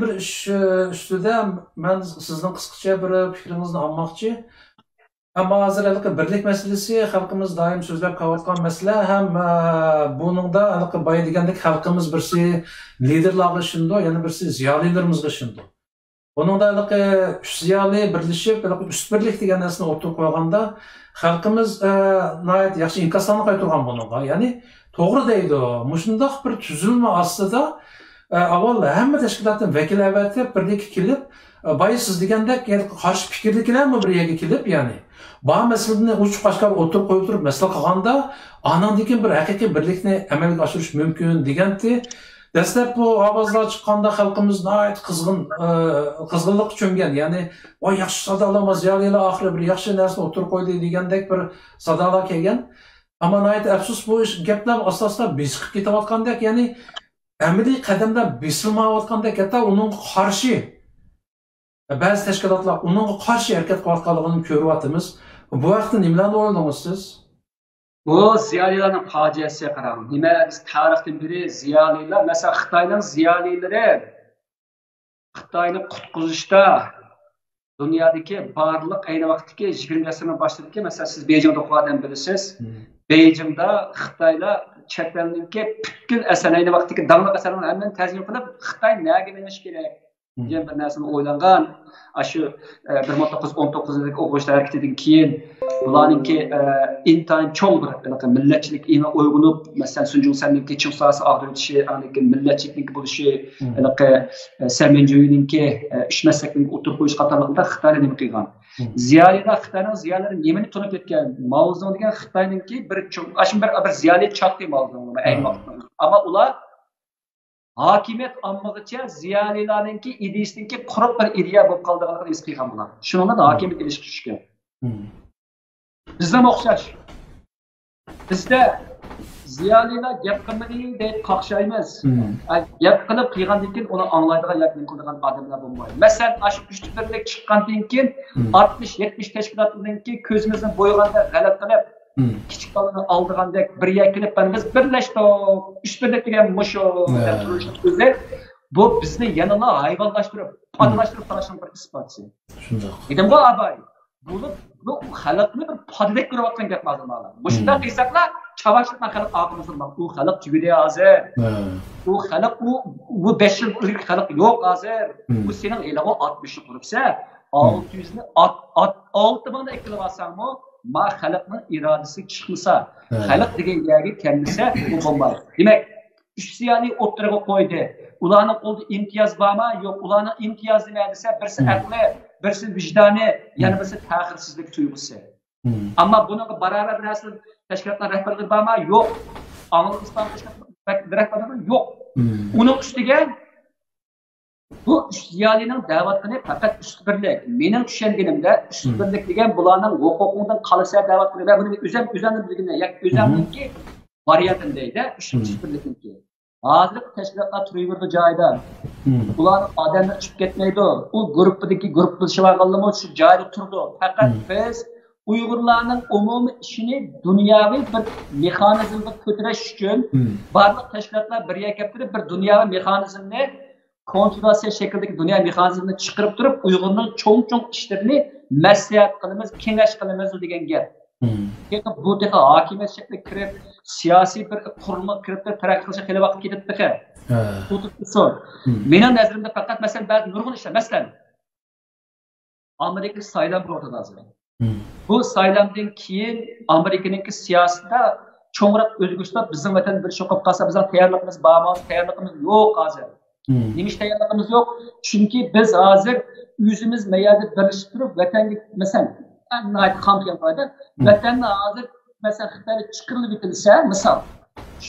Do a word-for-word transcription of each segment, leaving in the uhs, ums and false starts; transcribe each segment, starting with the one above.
بىر ئىش ئۈستىدە مەن سىزنىڭ قىسقىچە بىر پىكرىڭىزنى ئالماقچى. ئەمما ھازىر ھېلىقى بىرلىك مەسىلىسى خەلقىمىز دائىم سۆزلەپ كېلىۋاتقان مەسىلە ھەم، ئە، بۇنىڭدا ھېلىقى بايا دېگەندەك خەلقىمىز بىرسى لىدېرلارغا ئىشىنىدۇ، يەنە بىرسى زىيالىيلىرىمىزغا ئىشىنىدۇ. بۇنىڭدا ھېلىقى ئۈچ زىيالىي بىرلىشىپ، ھېلىقى ئۈچ بىرلىك دېگەن نەرسىنى ئوتتۇرىغا قويغاندا، خەلقىمىز، ئە، ناھايىتى ياخشى ئىنكاسلارنى قايتۇرغان بۇنىڭغا. يەنى توغرا دەيدۇ. مۇشۇنداق بىر تۈزۈلمە ئاستىدا، ئە، ئاۋۋال ھەممە تەشكىلاتتىن ۋەكىل ئەۋەتىپ، بىرلىككە كېلىپ، ئە، بايا سىز دېگەندەك، يەنى قارشى پىكىردىكىلەرمۇ بىر يەرگە كېلىپ، يەنى بار مەسىلىنى ئوچۇق ئاشكارا ئوتتۇرىغا قويۇپ تۇرۇپ مەسىلە قىلغاندا، ئانىڭدىن كېيىن بىر ھەقىقىي بىرلىكنى ئەمەلگە ئاشۇرۇش مۇمكىن دېگەنتى. دەسلەپ بۇ ئاۋازلار چىققاندا خەلقىمىز ناھايىتى قىزغىن، ئە، قىزغىنلىققا چۆمگەن. يەنى، ۋاي، ياخشى سادالارمۇ، زىيالىيلار ئاخىرى بىر ياخشى نەرسىنى ئوتتۇرىغا قويدى دېگەندەك بىر سادالار كەلگەن. ئەمما ناھايىتى ئەپسۇس، بۇ ئىش، گەپلەر ئاستا-ئاستا بېسىقىپ كېتىۋاتقاندەك، يەنى ئەمەلىي قەدەمدە بېسىلمايۋاتقاندەك، ھەتتا ئۇنىڭغا قارشى بەزى تەشكىلاتلار ئۇنىڭغا قارشى ھەرىكەت قىلىۋاتقانلىقىنى كۆرۈۋاتىمىز. بۇ ھەقتە نېمىلەرنى ئويلىدىڭىز سىز؟ بۇ زىيالىيلارنىڭ پاجىئەسىگە قاراڭ. نېمە، بىز تارىختىن بېرى زىيالىيلار، مەسىلەن، خىتاينىڭ زىيالىيلىرى خىتاينى قۇتقۇزۇشتا دۇنيادىكى بارلىق ئەينى ۋاقىتتىكى يىگىرمىنچى ئەسىرنىڭ باشلىرىدىكى، مەسىلەن، سىز بېيجىڭدا ئوقۇغان ئادەم بىلىسىز. مم. بېيجىڭدا خىتايلار چەت ئەلنىڭكى پۈتكۈل ئەسەر، ئەينى ۋاقىتتىكى داڭلىق ئەسەرلەرنىڭ ھەممىنى تەرجىمە قىلىپ، خىتاي نەگە مېڭىش كېرەك؟ مم. دېگەن بىر نەرسىنى ئويلانغان. ئاشۇ، ئە، بىر مىڭ توققۇز يۈز ئون توققۇزىنچى يىلدىكى ئوقۇغۇچىلار ھەرىكىتىدىن كېيىن بۇلارنىڭكى، ئە، ئىنتايىن چوڭ بىر ھېلىقى مىللەتچىلىك ئېڭى ئويغىنىپ، مەسىلەن، سۇن جۇڭسەننىڭكى چىڭ سۇسى ئاغدۇرۇۋېتىشى، ئاندىن كېيىن مىللەتچىلىكنىڭكى بولۇشى، مم. ھېلىقى، ئە، سەن مىنجۈينىڭكى، ئە، ئۈچ مەسلەكنىڭكى ئوتتۇرىغا قويۇش قاتارلىقلار خىتايلار نېمە قىلغان؟ مم. زىيالىيلار، خىتاينىڭ زىيالىيلىرى نېمىنى تونۇپ كەتكەن؟ ماۋزېدۇڭ دېگەن خىتاينىڭكى بىر چوڭ، ئاشۇ بىر، بىر زىيالىي چاقتى ماۋزېدۇڭ ئەينى ۋاقىتتا. ئەمما ئۇلار ھاكىمىيەت ئاممىغىچە زىيالىيلارنىڭكى ئىدىيىسىنىڭكى قۇرۇق بىر ئىدىيە بولۇپ قالىدىغانلىقىنى ھېس قىلغان بۇلار. شۇنىڭ بىلەن ھاكىمىيەت ئېلىشقا چۈشكەن. مم. بىزدىمۇ ئوخشاش. بىزدە زىيالىيلار گەپ قىلمىدى دەپ قاقشايمىز. مم. ئە، گەپ قىلىپ قىلغاندىن كېيىن ئۇنى ئاڭلايدىغان ياكى نېمە قىلىدىغان ئادەملەر بولمايدۇ. مەسىلەن، ئاشۇ ئۈچ بىرلىك چىققاندىن كېيىن مم. ئاتمىش، يەتمىش تەشكىلاتنىڭكى كۆزىمىزنى بويىغاندەك غەلەت قىلىپ، مم. كىچىك بالىنى ئالدىغاندەك بىر يەرگە كېلىپ، مانا بىز بىرلەشتۇق، ئۈچ بىرلىك دېگەن مۇشۇ دەپ ھە. تۇرۇشنىڭ ئۆزى، بۇ بىزنى يەنىلا ھايۋانلاشتۇرۇپ، مم. پادىلاشتۇرۇپ قالىشنىڭ بىر ئىسپاتى. شۇنداق. دېدىمغۇ ئاباي، بۇ، بۇ خەلقنى بىر پادىدەك كۆرۈۋاتقان گەپ ھازىر مانا. مۇشۇنداق مم. قىلساقلا، چاۋاشلىق خەلق ئاغزىمىزدا، ئۇ خەلق تۈگىدى ھازىر. ھە. ئۇ خەلق، ئۇ، ئۇ بەش يىل ئىلگىرىكى خەلق يوق ھازىر. مم. ئۇ سېنىڭ ھېلىغۇ ئاتمىشنى قۇرۇپسەن، مم. ئالتە يۈزنى ئات، ئات، ئالتە مىڭنى ئەكېلىۋالساڭمۇ، ما خەلقنىڭ ئىرادىسى چىقمىسا، ھە. خەلق دېگەن يەرگە كەلمىسە، ئۇ بولمايدۇ. دېمەك، ئۈچ زىيالىي ئوتتۇرىغا قويدى. ئۇلارنىڭ قولىدا ئىمتىياز بارمۇ؟ يوق. ئۇلارنىڭ ئىمتىيازى نېمە دېسە، بىرسى مم. ئەقلى، بىرسى ۋىجدانى، يەنە مم. بىرسى تەخىرسىزلىك تۇيغۇسى. مم. ئەمما بۇنىڭغا باراۋەر بىر نەرسە تەشكىلاتنىڭ رەھبەرلىرى بارمۇ؟ يوق. ئاڭلىغۇچىلار تەشكىلات رەھبەرلىرى يوق. مم. ئۇنىڭ ئۈستىگە بۇ ئۈچ زىيالىينىڭ دەۋاتقىنى پەقەت ئۈچ بىرلىك. مېنىڭ چۈشەنگىنىمدە، ئۈچ مم. بىرلىك دېگەن بۇلارنىڭ ھوقۇقۇڭدىن قالىسەن دەۋاتقىنى ۋە بۇنى ئۆزەم، ئۆزەمدىن بىلگىنى، ياكى مم. ئۆزەمنىڭكى ۋارىيانتىنى دەيدۇ، ئۈچ، مم. ئۈچ بىرلىكنىڭكى. ھازىرقى تەشكىلاتلار تۇرۇۋېرىدۇ جايىدا. مم. ئۇلارنىڭ ئادەملىرى چىقىپ كەتمەيدۇ. ئۇ گۇرۇپپىدىكى گۇرۇپپىلىشىۋالغانلىرىمۇ شۇ جايىدا تۇرىدۇ. پەقەت مم. بىز ئۇيغۇرلارنىڭ ئومۇمىي ئىشىنى دۇنياۋى بىر مېخانىزمغا كۆتۈرۈش ئۈچۈن مم. بارلىق تەشكىلاتلار بىر يەرگە كەپ تۇرۇپ، بىر دۇنياۋى مېخانىزمنى، كونفېدېراتسىيە شەكلىدىكى دۇنيا مېخانىزمىنى چىقىرىپ تۇرۇپ، ئۇيغۇرنىڭ چوڭ-چوڭ ئىشلىرىنى مەسلىھەت قىلىمىز، كېڭەش قىلىمىز دېگەن گەپ. مم. لېكىن بۇ تېخى ھاكىمىيەت شەكلىگە كىرىپ، سىياسىي بىر قۇرۇلمىغا كىرىپ تۇرۇپ تەرەققىي قىلىشقا خېلى ۋاقىت كېتىپ تېخى. ھە. بۇ تۇرۇپ تۇرسۇن. مم. مېنىڭ نەزىرىمدە پەقەت، مەسىلەن، بەزى نۇرغۇن ئىشلار، مەسىلەن، ئامېرىكا سايلام بولۇۋاتىدۇ ھازىر. مم. بۇ سايلامدىن كېيىن ئامېرىكىنىڭكى سىياسىتىدا چوڭراق ئۆزگىرىشلەر بىزنىڭ ۋەتەندە بىر ئىش بولۇپ قالسا، بىزنىڭ تەييارلىقىمىز بارمۇ؟ تەييارلىقىمىز يوق ھازىر. مم. نېمىش تەييارلىقىمىز يوق؟ چۈنكى بىز ھازىر ئۆزىمىز مەيەردە بىرلىشىپ تۇرۇپ، ۋەتەنگە، مەسىلەن، ناھايىتى خام كەلگەن ۋەتەن، مم. ۋەتەننى ھازىر، مەسىلەن، خىتايدا چىقىرىلىپ ئېتىلسە، مىسال،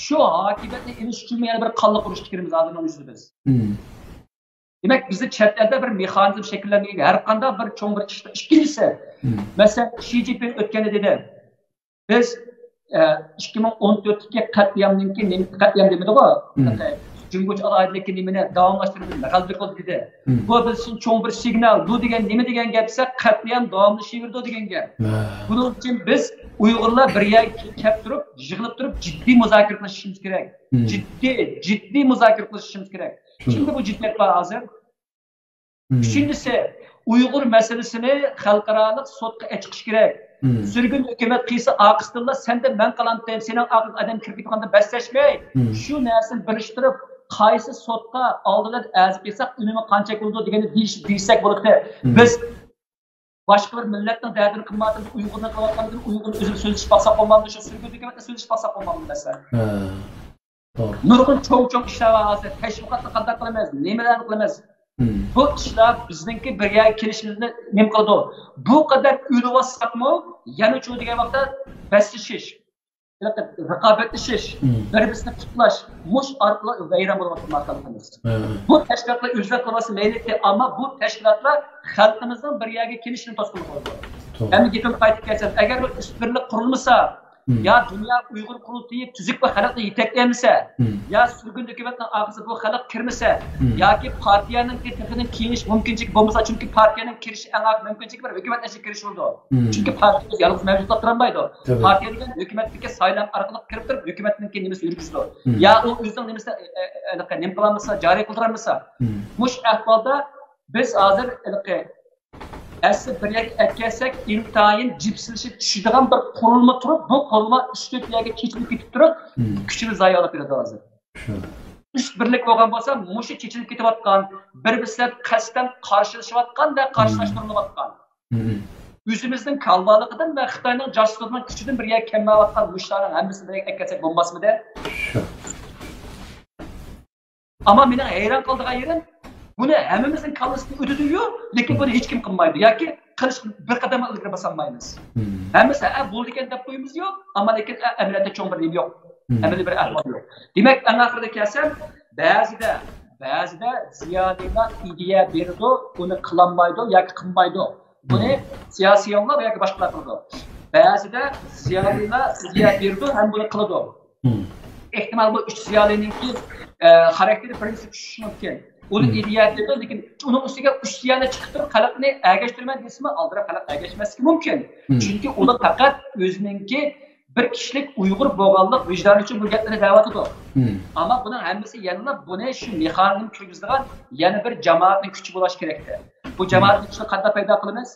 شۇ ھاكىمىيەتنى ئېلىش ئۈچۈن يەنە بىر قانلىق ئۇرۇشقا كىرىمىز ھازىرنىڭ ئۆزىدە بىز. مم. دېمەك، بىزدە چەت ئەلدە بىر مېخانىزم شەكىللەنمىگەن، ھەر قانداق بىر چوڭ بىر ئىشتا. ئىككىنچىسى، مم. مەسىلەن، شى جىنپىڭ ئۆتكەندە دېدى، بىز، ئە، ئىككى مىڭ ئون تۆتتىكى قەتلىئامنىڭكى نېمە، قەتلىئام دېمىدىغۇ، مم. جۇڭگوچە ئالاھىدىلىككە نېمىنى داۋاملاشتۇردى، غەلىبە قىلدى دېدى. مم. بۇ بىز ئۈچۈن چوڭ بىر سىگنال. بۇ دېگەن نېمە دېگەن گەپ دېسە، قەتلىئام داۋاملىشىۋېرىدۇ دېگەن گەپ. ھە. بۇنىڭ ئۈچۈن بىز ئۇيغۇرلار بىر يەرگە كەپ تۇرۇپ، يىغىلىپ تۇرۇپ، جىددىي مۇزاكىرە قىلىشىمىز كېرەك. مم. جىددىي، جىددىي مۇزاكىرە قىلىشىمىز كېرەك. شۇنداق. چۈنكى بۇ جىددىيەت بار ھازىر. ئۈچىنچىسى، ئۇيغۇر مەسىلىسىنى خەلقئارالىق سوتقا ئەچىقىش كېرەك. سۈرگۈن ھۆكۈمەت قىلسا ئارقىسىدىنلا سەندە مەن قالامتىم، سېنىڭ ئارقىڭغا ئادەم كىرىپ كېتىدىغاندا بەسلەشمەي، شۇ نەرسىنى بىرلەشتۈرۈپ، قايسى سوتقا ئالدىدا ئەرز قىلساق ئۈنۈمى قانچە بولىدۇ دېگەننى دېيىش-، دېيىشسەك بولىدۇ. بىز باشقا بىر مىللەتنىڭ دەردىنى قىلمايۋاتىمىز، ئۇيغۇرنىڭ قىلىۋاتقانلىقىنى ئۇيغۇرنى ئۆزىمىز سۆزلىشىپ باقساق بولمامدۇ؟ شۇ سۈرگۈن ھۆكۈمەتنى سۆزلىشىپ باقساق بولمامدۇ مەسىلەن؟ ھە، توغرا. نۇرغۇن چوڭ-چوڭ ئىشلار بار ھازىر. تەشۋىقاتنى قانداق قىلىمىز؟ نېمىلەرنى قىلىمىز؟ بۇ ئىشلار بىزنىڭكى بىر يەرگە كېلىشىمىزنى نېمە قىلىدۇ؟ بۇ قەدەر ئۆلۈۋاتساقمۇ، يەنە شۇ دېگەن ۋاقىتتا بەسلىشىش، رىقابەتلىشىش، بىر-بىرسىنى پۇتلاش، مۇش ئارقىلىق ۋەيران بولۇۋاتقان خەلقىمىز. بۇ تەشكىلاتلار ئۆزلەر قىلىۋاتسا مەيلى، ئەمما بۇ تەشكىلاتلار خەلقىمىزنىڭ بىر يەرگە كېلىشىنى توسقۇنلۇق قىلىدۇ. توغرا. ئەمدى گېپىمگە قايتىپ كەلسەم، ئەگەر بىر ئىشبىرلىك قۇرۇلمىسا، يا دۇنيا ئۇيغۇر قۇرۇلتىيى تۈزۈك بىر خەلقنى يېتەكلىيەلمىسە، يا سۈرگۈن ھۆكۈمەتنىڭ ئارقىسىدا بۇ خەلق كىرمىسە، ياكى پارتىيەنىڭكى تېخىدىن كېڭىيىش مۇمكىنچىلىكى بولمىسا، چۈنكى پارتىيەنىڭ كىرىشى ئەڭ ئاخىرقى مۇمكىنچىلىكى بار، ھۆكۈمەتنىڭ ئىچىگە كىرىشى بولىدۇ. چۈنكى پارتىيە يالغۇز مەۋجۇتلاپ تۇرالمايدۇ. پارتىيە دېگەن ھۆكۈمەتتىكى سايلام ئارقىلىق كىرىپ تۇرۇپ، ھۆكۈمەتنىڭكى نېمىسى يۈرگۈزىدۇ. يا ئۇ ئۆزىنىڭ نېمىسىنى، ئە، ئە، ئە، نېمە قىلالمىسا، جارى قىلدۇرالمىسا. مۇشۇ ئەھۋالدا بىز ھازىر ھېلىقى ئەسلى بىر يەرگە ئەكەلسەك، ئىنتايىن جىپسىلىشىپ چۈشىدىغان بىر قۇرۇلما تۇرۇپ، بۇ قۇرۇلما ئۈچ تۆت يەرگە چېچىلىپ كېتىپ تۇرۇپ، كۈچىنى زايە قىلىپ بېرىدۇ ھازىر. ئۈچ بىرلىك بولغان بولسا، مۇشۇ چېچىلىپ كېتىۋاتقان، بىر-بىرسىلەر قەستەن قارشىلىشىۋاتقان ۋە قارشىلاشتۇرۇلۇۋاتقان، ئۆزىمىزنىڭ كالۋالىقىدىن ۋە خىتاينىڭ جاسۇسلۇقىنىڭ كۈچىدىن بىر يەرگە كەلمەيۋاتقان مۇشۇلارنىڭ ھەممىسىنى بىر يەرگە ئەكەلسەك بولماسمىدى؟ ئەمما مېنىڭ ھەيران قالىدىغان يېرىم، بۇنى ھەممىمىزنىڭ كاللىسىدىن ئۆتىدۇ-يۇ، لېكىن بۇنى ھېچكىم قىلمايدۇ ياكى قىلىش بىر قەدەم ئىلگىرى باسالمايمىز. ھەممىسى ھە بولىدىكەن دەپ قويىمىز-يۇ، ئەمما لېكىن ئە، ئەمەلىيەتتە چوڭ بىر نېمە يوق. ئەمەلىي بىر ئەھۋال يوق. دېمەك، ئەڭ ئاخىرىدا كەلسەم، بەزىدە، بەزىدە زىيالىيلار ئىدىيە بېرىدۇ، ئۇنى قىلالمايدۇ ياكى قىلمايدۇ. بۇنى سىياسىيونلار ياكى باشقىلار قىلىدۇ. بەزىدە زىيالىيلار ئىدىيە بېرىدۇ ھەم بۇنى قىلىدۇ. ئېھتىمال بۇ ئۈچ زىيالىينىڭكى، ئە، خاراكتېرى بىرىنچىسى چۈشۈشى مۇمكىن. ئۇنىڭ ئىدىيەسى، لېكىن ئۇنىڭ ئۈستىگە ئۈچ زىيالىي چىقىپ تۇرۇپ خەلقنى ئەگەشتۈرىمەن دېسىمۇ، ئالدىراپ خەلق ئەگەشمەسلىكى مۇمكىن. چۈنكى ئۇلار پەقەت ئۆزىنىڭكى بىر كىشىلىك ئۇيغۇر بولغانلىق ۋىجدانى ئۈچۈن بۇ گەپلەرنى دەۋاتىدۇ. ئەمما بۇنىڭ ھەممىسى يەنىلا بۇنى شۇ مېخانىزمنى كىرگۈزىدىغان يەنە بىر جامائەتنىڭ كۈچى بولۇش كېرەكتە. بۇ جامائەتنىڭ كۈچىنى قانداق پەيدا قىلىمىز؟